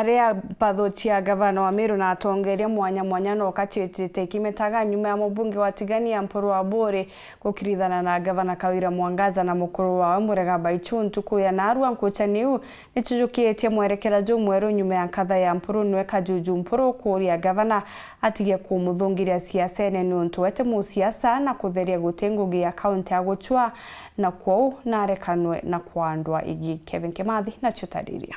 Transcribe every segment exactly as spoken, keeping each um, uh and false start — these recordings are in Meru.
Aria mpatho cia gavana wa Meru na atongeria mwanya mwanya no kacitite ikimetaga nyuma ya mubunge wa Tigania Mpuru Aburi gukirithana na gavana Kawira Mwangaza na mukuru wawe Murega Baichu ntuku ya narua. Nkuchani iu nichujukitie mwerekera jumweru nyuma ya nkatha ya Mpuru niwe Kajuju Mpuru kuuria gavana atige kumuthungiria siasene niuntu we ti musiasa na kutheria guti ngugi ya kaunti ya guchwa na kwou narekanwe na kwandwa igi. Kevin Kimathi nacio tariria.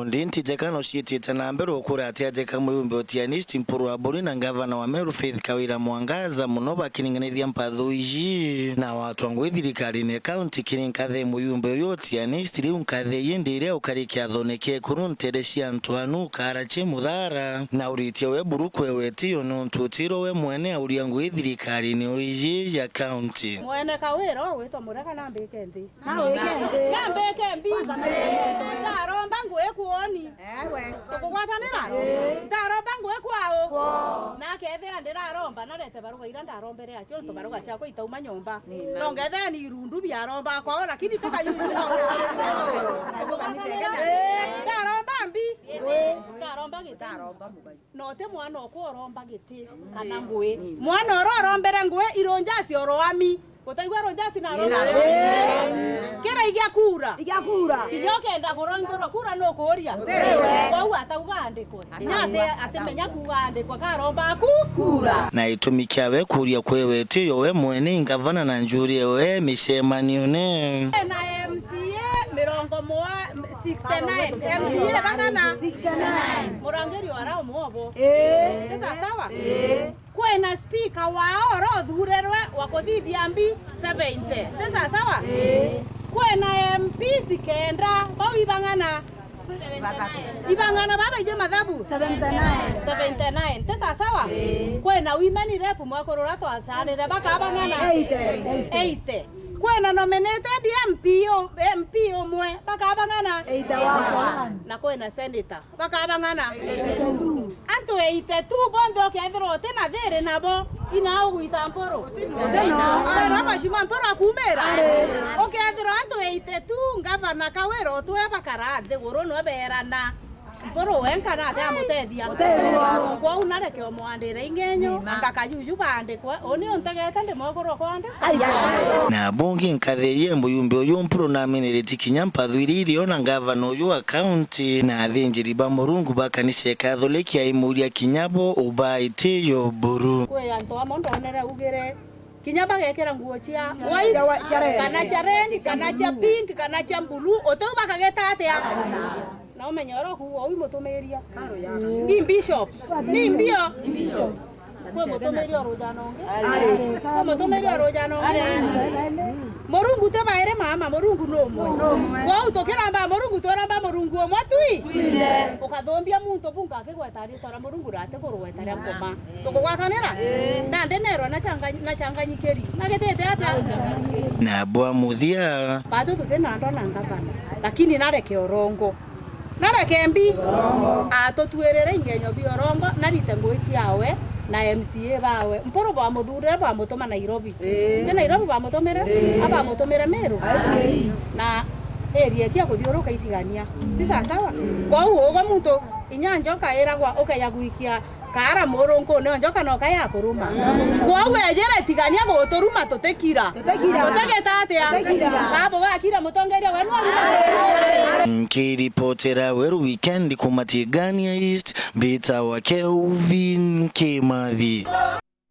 Undi ntijeka no ciitite na mbere ukura ati ajeka muyumbe utianisti Mpuru Aburi na ngavana wa Meru Faith Kawira Mwangaza muno bakiringanithia mpatho iji na watwa ngui thirikarine ya kaunti kiri nkathe muyumbe uyu utianisti riu nkathe iji ndiria ukari kiathone kia ikuru ntere cia antu anu ukara ci muthara na uritie we buru kwewe tiyo nontu utiro we mwene auria ngui thirikarine iji ya kaunti. Mwene Kawira ugwitwa Murega na mbike nthi. Na wike nthi. Na mbike mbi. Ndaromba ngui kwoni. Ewe. Tukugwatanira? Ii. Ndaromba ngui kwao. Kwao. Na akethira ndiraromba, narete baruga ira ndarombere acio, nontu baruga ciakwa itauma nyomba. Ni na. No ngethira ni irundu biaromba kwao, lakini ti Kajuju. Ii. Ndaromba mbi. Ii. Ndaromba giti. Ndaromba mugai. Na uti mwana okwa uromba giti kana ngui. Mwana uria urombere ngui irunjasi oroami. Gutaigua irunjasi na aromba. Ii. Kira igia kuura. Igia kuura. Kinya ukenda kurongorwa kuura nukuuria. Kwou atauga andikwe. Kinya ati, atimenya kuuga andikwe karomba aku. Kuura. Na itumi kiawe kuuria kwewe tiyo we mwene ngavana na njuri ewe micemanione. Na M C A mirongo mwa-, sixty-nine. M C A bagana? Sixty-nine. Murangiri wa Rao mwobo. Ii. Ti sawa? Ii. Kwina speaker wao oro uthurirwe wa kuthithia mbi seventy. Ti sawa? Ii. Kwina M Ps kenda, bau ibang'ana? Ibang'ana baba ije mathabu? Seventy-nine. Seventy-nine. Ti sawa? Ii. Kwina women rep mwekuru uria twacanire, bakabang'ana? Eighty. Eighty. Kwina nominated M P u-, M P umwe, bakabang'ana? Eighty-one. Na kwina senator. Bakabang'ana? Antu eighty-two bonthe ukethirwa uti na thiri nabo, ina ugwita Mpuru? Uti na. Ara mashima Mpuru akumira? Ari. Ukethirwa antu eighty-two ngavana Kawira utwe bakara nthiguru nwe berana. Mpuru wenka nate amutethia? Utethia. Kwou nareke umwandire ingenyo, anga Kajuju baandikwe, uni untegete ndi mwekuru kwandikwa? Na bungi nkathi ye muyumbe uyu Mpuru namenereti kinya mpathu iria irio na ngavana uyu wa kaunti na athinjiri ba Murungu ba kanisa ya Kathuliki aimuria kinya bo ubaitiyo buru. Kwi antu amwe ndonere ugire kinya bagekira nguo cia white, cia wa-, cia red, kana cia red, kana cia pink, kana cia blue, utiu bakageta atia? Na umenye uria ukuuga uu imutumiria. Ni bishop. Ni mbio. Kwi mutumiria o rujana ungi. Ari. Kwi mutumiria o rujana ungi. Murungu ti bairi mama, Murungu ni umwe. Ni umwe. Kwou tukiromba Murungu, twiromba Murungu umwe twi. Twithe. Ukathumbia muntu bunga akigweta ritwa ria Murungu rati kurugweta ria nkoma. Tukugwatanira? Ii. Nandi nerwa nachanga-, nachanganyikiri. Nagitite atia? Na bwa muthia. Batu tuti na ndo na ngavana. Lakini nareke urongo. Nareke mbi. Atutwirire ingenyo bia urongo, narite ngui ciawe na M C A bawe. Mpuru bwamuthurire bwamutuma Nairobi. Ii. Ti Nairobi bwamutumire? Ii. Abamutumire Meru. Ai. Na area cia kuthiuruka itigania. Ti sawa sawa? Kwou ugo muntu inya njoka iragwa ukeja gwikia kaara murunku, nio njoka noka ya kuruma. Kwou ejere tigania guturuma tutikira. Tutikira. Tutigita atia? Tutikira. Baba ugakira mutongeria wenu aruma. Nkiripotera Weru Weekend kuma Tigania East, mbitawa Kelvin Kimathi.